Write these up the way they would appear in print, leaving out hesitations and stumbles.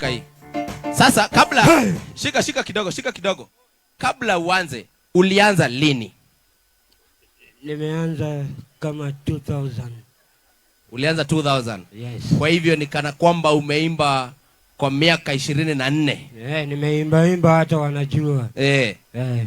Hii. Sasa kabla, shika, shika kidogo, shika kidogo. Kabla uanze, ulianza lini? Nimeanza kama 2000. Ulianza 2000? Yes. Kwa hivyo ni kana kwamba umeimba kwa miaka 24. Nimeimba imba hata wanajua.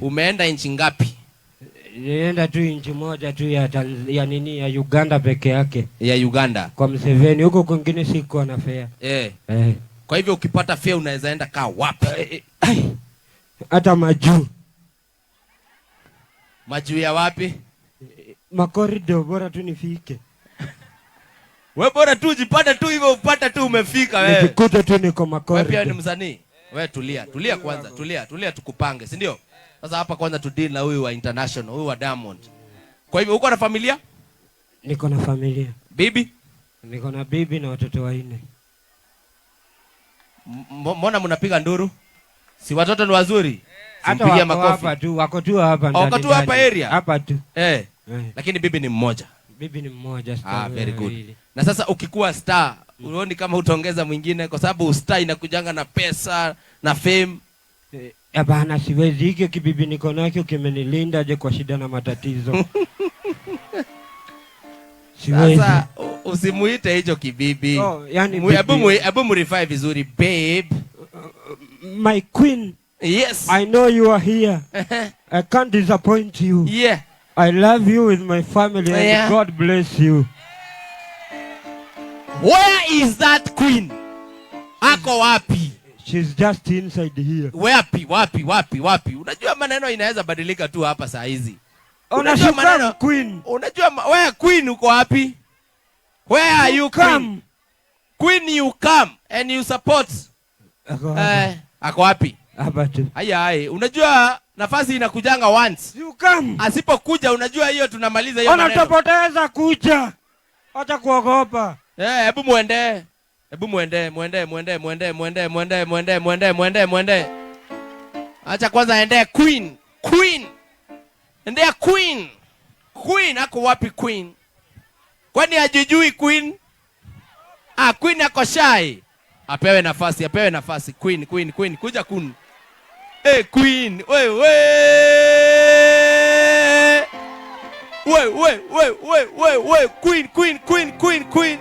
Umeenda nchi ngapi? Nienda tu nchi moja tu ya nini, ya Uganda peke yake. Ya Uganda. Kwa Museveni, huko kwingine sikuwa na fare. Kwa hivyo ukipata fare unaweza enda kaa wapi? Ai, hata majuu. Majuu ya wapi? Makorido, bora tu nifike. We bora tu ujipate tu hivyo, upate tu umefika wewe. Nijikute tu niko Wewe pia ni makorido. msanii. Wewe tulia, tulia kwanza, tulia, tulia tukupange, si ndio? Sasa hapa kwanza tu deal na huyu wa international, huyu wa Diamond. Kwa hivyo uko na familia? Niko na familia. Bibi? Niko na bibi na watoto 4. Mbona mnapiga nduru? Si watoto ni wazuri? Hata Simpigie wako makofi. hapa tu, wako tu hapa ndani. Wako tu hapa Ndani. area? Hapa tu. Lakini bibi ni mmoja. Bibi ni mmoja, star Very good. wawili. Na sasa ukikuwa star, unaoni kama utaongeza mwingine kwa sababu star inakujanga na pesa na fame? Hapana, siwezi. Hiki kibibi niko nacho kimenilinda aje kwa shida na matatizo. Siwezi. Sasa usimuite hicho kibibi. Oh, yani bibi. Hebu mrify vizuri, babe. My queen. Yes. I know you are here. I can't disappoint you. I love you with my family and God bless you. Where is that queen? Ako wapi? She's just inside here. Wapi, wapi, wapi, wapi? Unajua maneno inaweza badilika tu hapa saa hizi. Unajua Unashuka maneno, queen. Unajua where queen uko wapi? Where are you, queen? Come. Queen, you come and you support. Ako hapa. Ako wapi? Hapa tu. Haya, haya. Unajua nafasi inakujanga once. You come. Asipokuja unajua hiyo tunamaliza hiyo maneno. Unatupoteza kuja. Acha kuogopa. Hebu muende. Hebu muende, muende, muende, muende, muende, muende, muende, muende, muende, muende. Acha kwanza endee queen. Queen. Endea queen. Queen ako wapi queen? Kwani hajijui queen? Queen ako shy. Apewe nafasi, apewe nafasi. Queen, queen, queen. Kuja queen. Queen. We, we. We, we, we, we, we, we. Queen, queen, queen, queen, queen.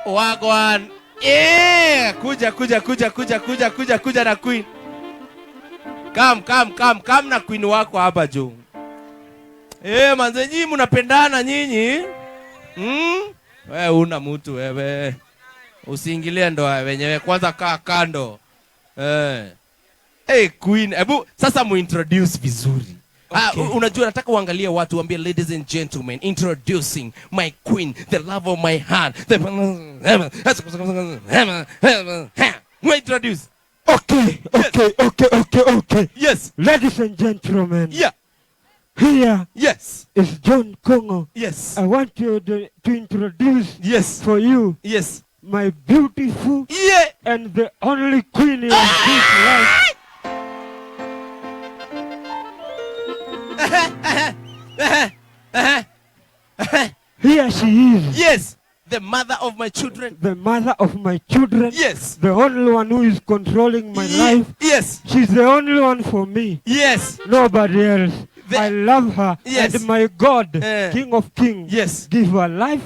Wagwan. Kuja, kuja, kuja, kuja, kuja, kuja, kuja na queen. Come, come, come, come na queen wako hapa juu. Manze nyinyi mnapendana nyinyi. Wewe una mtu wewe. Usiingilie ndoa wenyewe, kwanza kaa kando. Hey, queen, hebu sasa muintroduce vizuri. Unajua nataka uangalie watu waambie, ladies and gentlemen, introducing my queen, the love of my heart. The introduce. Okay, okay, okay, okay, okay. Yes. Ladies and gentlemen. Yeah. Here Yes. is John Kongo. Yes. I want you to introduce Yes. for you Yes. my beautiful Yeah. and the only queen in this life. Here she is. Yes. The mother of my children. The mother of my children. Yes. The only one who is controlling my life. Yes. She's the only one for me. Yes. Nobody else. The I love her. Yes. And my God, King of Kings, Yes. give her life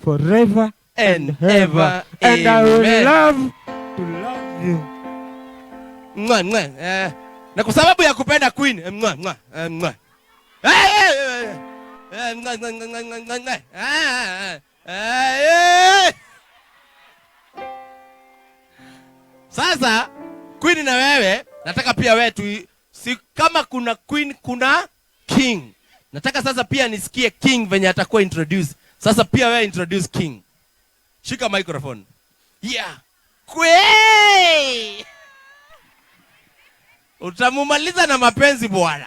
forever And and ever. ever. And I will Amen. love to love you. Mwa, mwa. Na kwa sababu ya kupenda queen. Mwa, mwa, mwa. Mwa, mwa, mwa, mwa, mwa, mwa. Sasa queen na wewe nataka pia wewe tu, si kama kuna queen kuna king. Nataka sasa pia nisikie king venye atakuwa introduce. Sasa pia wewe introduce king. Shika microphone. Yeah. Kwe! Utamumaliza na mapenzi bwana.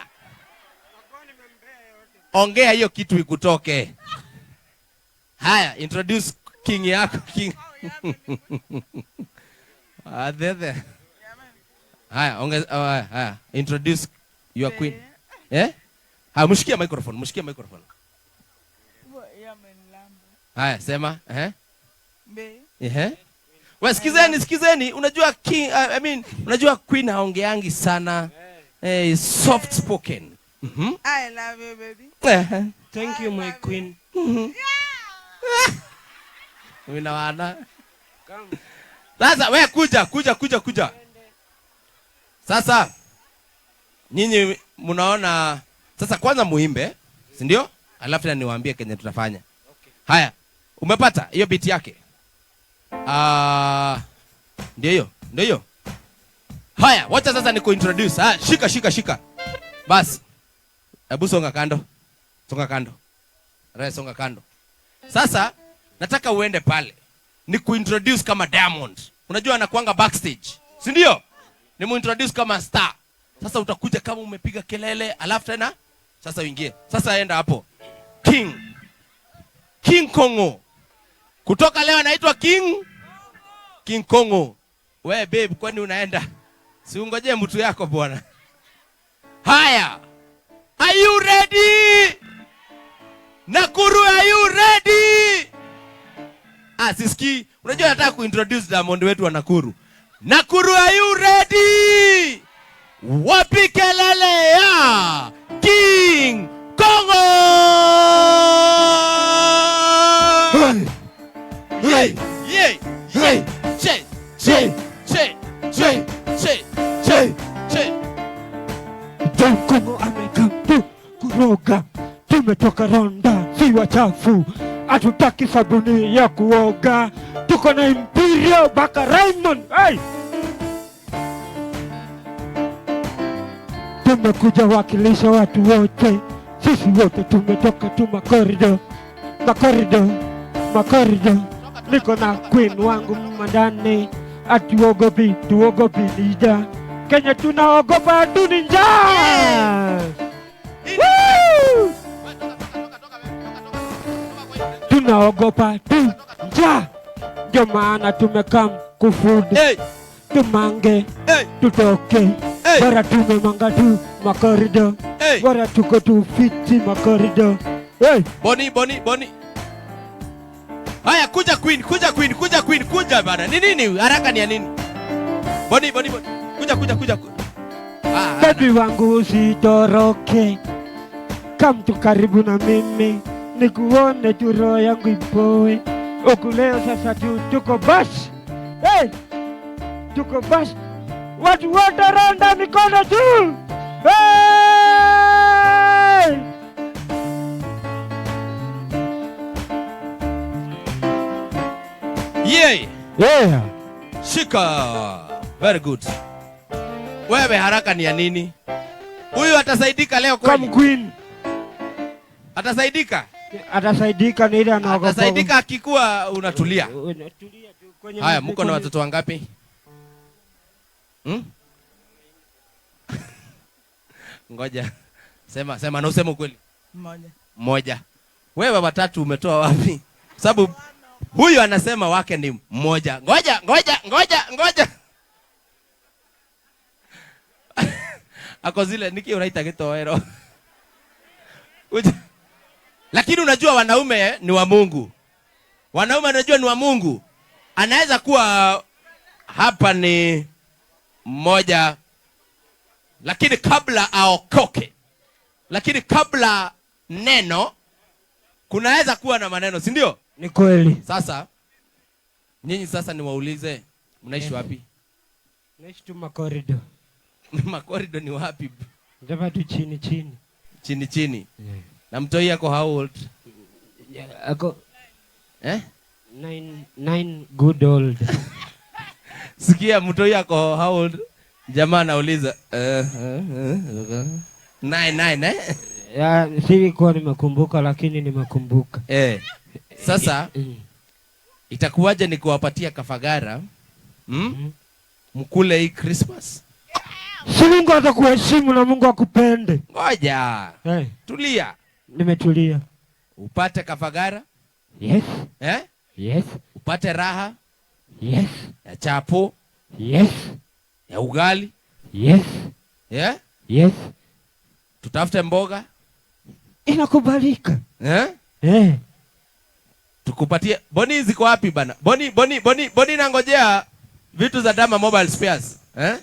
Ongea hiyo kitu ikutoke. Haya, introduce king yako, king. There. Haya, ongeza, haya, introduce your queen. Haya, mshikie microphone, mshikie microphone. Haya, sema, eh? Babe. Ehe. Wewe sikizeni, sikizeni. Unajua king, I mean, unajua queen haongeangi sana. Eh, soft spoken. I love you, baby. Ehe. Thank you, my queen. Mimi na wana. Sasa we kuja, kuja, kuja, kuja. Sasa nyinyi mnaona sasa, kwanza muimbe, si ndio? Alafu tena niwaambie kenye tutafanya. Haya, umepata hiyo beat yake? Ah, ndio hiyo, ndio hiyo. Haya, wacha sasa nikuintroduce. Ah, shika, shika, shika. Basi. Hebu songa kando. Songa kando. Re, songa kando. Sasa nataka uende pale. Ni kuintroduce kama Diamond. Unajua anakuanga backstage. Si ndio? Ni muintroduce kama star. Sasa utakuja kama umepiga kelele, alafu tena sasa uingie. Sasa enda hapo. King. King Kongo. Kutoka leo anaitwa King King Kongo. We babe, kwani unaenda? Si ungojee mtu yako bwana. Haya. Are you ready? Nakuru, are you ready? Ah, sisikii. Unajua nataka kuintroduce Diamond wetu wa Nakuru. Nakuru, are you ready? Wapi kelele ya King Kongo? Hey! Yeah, yeah, che, che, che, che, che, che, che. John Kongo amekaa tu kuroga. Tumetoka Ronda, si wachafu, hatutaki sabuni ya kuoga. Tuko na Imperial baka Raymond. Hey! Tumekuja wakilisha watu wote, sisi wote tumetoka tu makorido, makorido, makorido. Niko na queen wangu mandani, atuogopi, tuogopi nija. Kenya tunaogopa tu ni njaa. Woo! Tunaogopa tu njaa, ndio maana tumekam kufood. Hey! Tumange, Hey! tutoke. Hey! Bora tumemanga tu makorido. Hey! Bora tuko tu fiti makorido. Hey! Boni, Boni, Boni. Haya, kuja queen, kuja queen, kuja queen, kuja bana. Ni nini? Haraka ni ya nini? Boni, Boni, Boni. Kuja, kuja, kuja. Ah, Baby wangu usitoroke, kam tu karibu na mimi, nikuone tu roho yangu ipoe. Huku leo sasa tu tuko bash. Hey! Tuko bash. Watu wote ronda mikono juu. Hey! Yeah. Yeah. Shika. Very good. Wewe haraka ni ya nini? Huyu atasaidika leo kweli? Come queen. Atasaidika? Atasaidika ni ile anaogopa. Atasaidika akikuwa unatulia. Unatulia tu kwenye Haya, mko na watoto wangapi? Ngoja. Sema, sema na useme ukweli. Mmoja. Mmoja. Wewe watatu umetoa wapi? Sababu huyu anasema wake ni mmoja. Ngoja, ngoja, ngoja, ngoja. Ako zile niki unaita kitowero. Kuja. Lakini unajua wanaume ni wa Mungu. Wanaume unajua ni wa Mungu. Anaweza kuwa hapa ni mmoja, lakini kabla aokoke, lakini kabla neno, kunaweza kuwa na maneno, si ndio? Ni kweli. Sasa nyinyi sasa niwaulize, mnaishi wapi? Naishi tu makorido. Makorido ni wapi? Ndaba tu chini chini. Chini chini. Yeah. Na mtoi yako how old? Yeah, ako Eh? 9 good old. Sikia, mtoi yako how old? Jamaa anauliza, 9, eh? Ya, sikuwa nimekumbuka lakini nimekumbuka. Sasa itakuwaje nikiwapatia kafagara? Mkule hii Christmas? Si Mungu atakuheshimu na Mungu akupende. Ngoja. Tulia. Nimetulia. Upate kafagara? Yes. Eh? Yes. Upate raha? Yes. Ya chapo? Yes. Ya ugali? Yes. Yeah? Yes. Tutafute mboga? Inakubalika. Eh? Eh. Tukupatie Boni, ziko wapi bana? Boni, Boni, Boni, Boni, nangojea vitu za Dama Mobile Spares. Eh?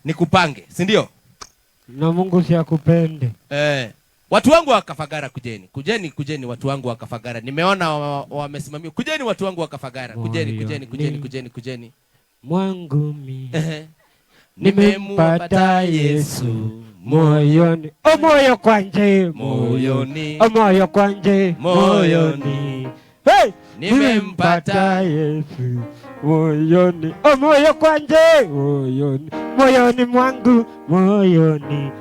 Nikupange, si ndio? Na Mungu si akupende. Eh. Watu wangu wa Kafagara kujeni. Kujeni, kujeni watu wangu wa Kafagara. Nimeona wamesimamia. Kujeni watu wangu wa Kafagara. Kujeni, kujeni, kujeni, kujeni, kujeni. Mwangu mimi. Nimempata Yesu moyoni. O moyo kwanje moyoni. O moyo kwanje moyoni. Hey! Nimempata Yesu moyoni. O moyo kwanje moyoni. Moyoni mwangu moyoni.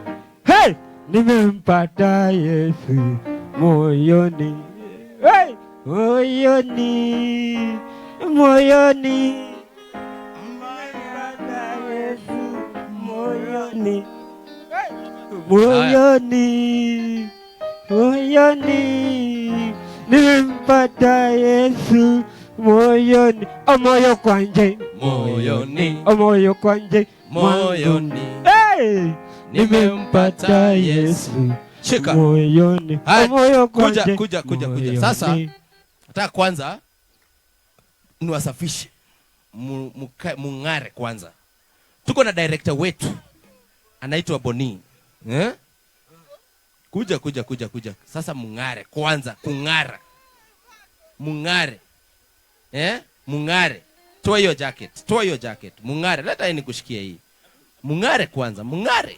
Hey! Nimempata Yesu moyoni. Hey! Moyoni. Moyoni. Nimempata Yesu moyoni. Moyoni. Moyoni. Nimempata Yesu moyoni. O moyo kwanje moyoni. O moyo kwanje moyoni. Hey! Nimempata Yesu Shika moyoni. O moyo kwanje. Kuja, kuja, kuja. Sasa nataka kwanza niwasafishe, mung'are kwanza. Tuko na director wetu anaitwa Boni. Eh? Kuja, kuja, kuja, kuja. Sasa mung'are kwanza, kung'ara. Mung'are. Eh? Mung'are. Toa hiyo jacket. Toa hiyo jacket. Mung'are. Leta hii nikushikie hii. Mung'are kwanza, mung'are.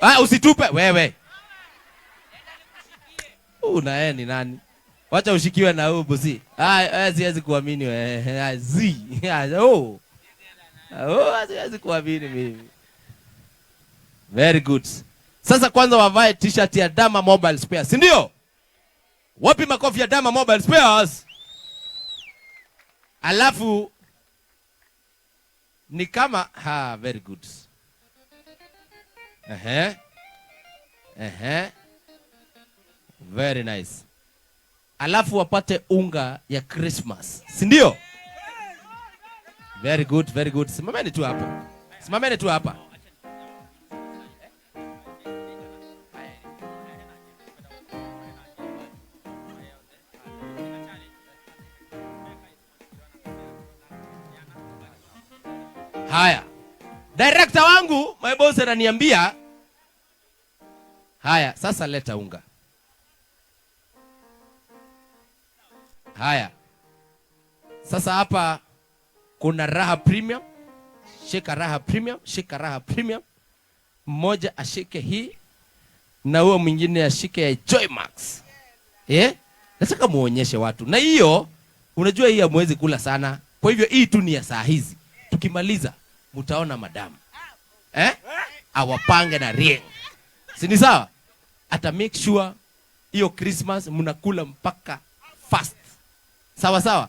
Ah, usitupe wewe. Una yeye ni nani? Wacha ushikiwe na huyu busi. Ah, siwezi kuamini wewe. Zi. Oh. Oh, siwezi kuamini mimi. Very good. Sasa kwanza wavae t-shirt ya Dama Mobile Spares, si ndio? Wapi makofi ya Dama Mobile Spares? Alafu ni kama ha, very good. Ehe. Ehe. Very nice. Alafu wapate unga ya Christmas, si ndio? Very good, very good. Simameni tu hapo. Simameni tu hapa. Haya. Director wangu, my boss ananiambia, haya, sasa leta unga. Haya. Sasa hapa kuna Raha Premium. Shika Raha Premium, shika Raha Premium. Mmoja ashike hii na huo mwingine ashike ya Joy Max. Eh? Nataka muonyeshe watu. Na hiyo unajua hii hamwezi kula sana. Kwa hivyo hii tu ni ya saa hizi. Tukimaliza mtaona madamu. Eh? Awapange na ring. Si ni sawa? Ata make sure hiyo Christmas mnakula mpaka fast. Sawa sawa?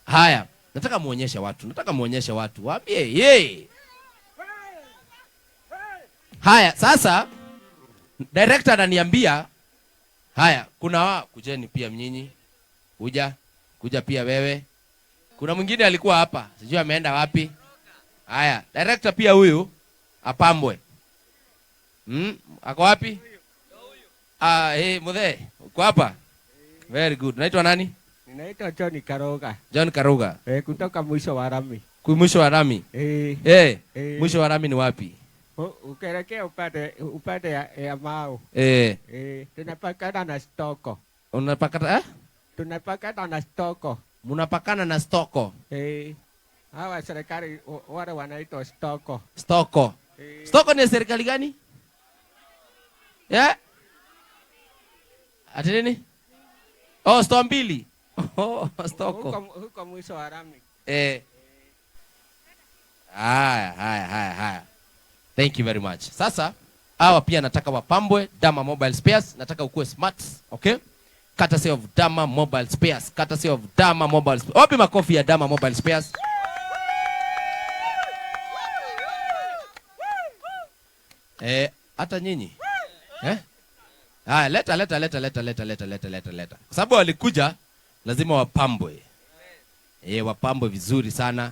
Haya, nataka muonyeshe watu. Nataka muonyeshe watu. Waambie, yey. Haya, sasa director ananiambia, haya, kuna wao kujeni pia mnyinyi. Kuja, kuja pia wewe. Kuna mwingine alikuwa hapa, sijui ameenda wapi. Haya, director pia huyu apambwe. Ako wapi? Ah, hey, mzee, uko hapa? Very good. Unaitwa nani? Ninaitwa John Karuga. John Karuga. Eh, kutoka mwisho wa rami. Mwisho wa rami. Eh. Eh, mwisho wa rami ni wapi? Ukielekea upande ya Mau. Eh. Eh, tunapakana na Stoko. Unapakana eh? Tunapakana na Stoko. Mnapakana na Stoko. Eh. Hawa serikali wale wanaitwa Stoko. Stoko. Eh. Stoko ni serikali gani? Yeah? Ati nini? Oh, sto mbili. Oh, Stoko. Huko mwisho wa rami. Eh. Haya, haya, haya, haya. Thank you very much. Sasa hawa pia nataka wapambwe Dama Mobile Spares, nataka ukue smart, okay? Courtesy of Dama Mobile Spares, courtesy of Dama Mobile Spares. Wapi makofi ya Dama Mobile Spares? Eh, hata nyinyi. Eh? Haya, leta leta leta leta leta leta leta leta leta. Kwa sababu walikuja lazima wapambwe. Eh, wapambwe vizuri sana.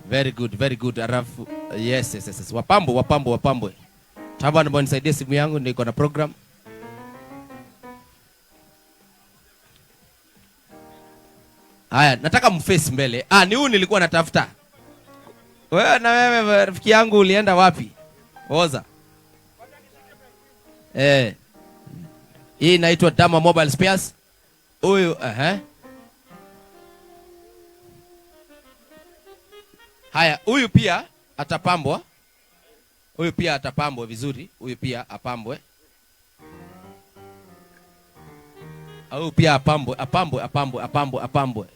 Very good, very good. Arafu, yes, yes, yes, yes. Wapambwe, wapambwe, wapambwe. Taba, naomba nisaidie simu yangu, niko na program. Haya, nataka mface mbele. Ah, ni huyu nilikuwa natafuta. Wewe na wewe rafiki yangu ulienda wapi? Oza. Eh. Hii inaitwa Dama Mobile Spares. Huyu eh. Haya, huyu pia atapambwa. Huyu pia atapambwa vizuri. Huyu pia apambwe. Huyu pia apambwe, apambwe, apambwe, apambwe, apambwe.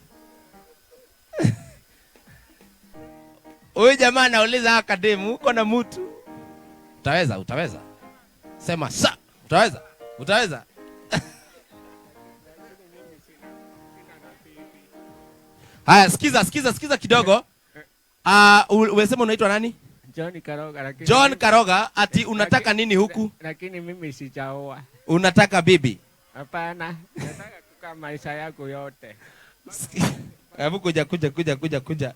Huyu jamaa anauliza akademu, uko na mtu? Utaweza, utaweza. Sema sa, utaweza, utaweza. Haya, sikiza, sikiza, sikiza kidogo. Umesema unaitwa nani? John Karoga, lakini John Karoga, ati unataka nini huku? Lakini mimi sijaoa. Unataka bibi? Hapana, nataka kukaa maisha yako yote. Hebu kuja, kuja, kuja, kuja, kuja.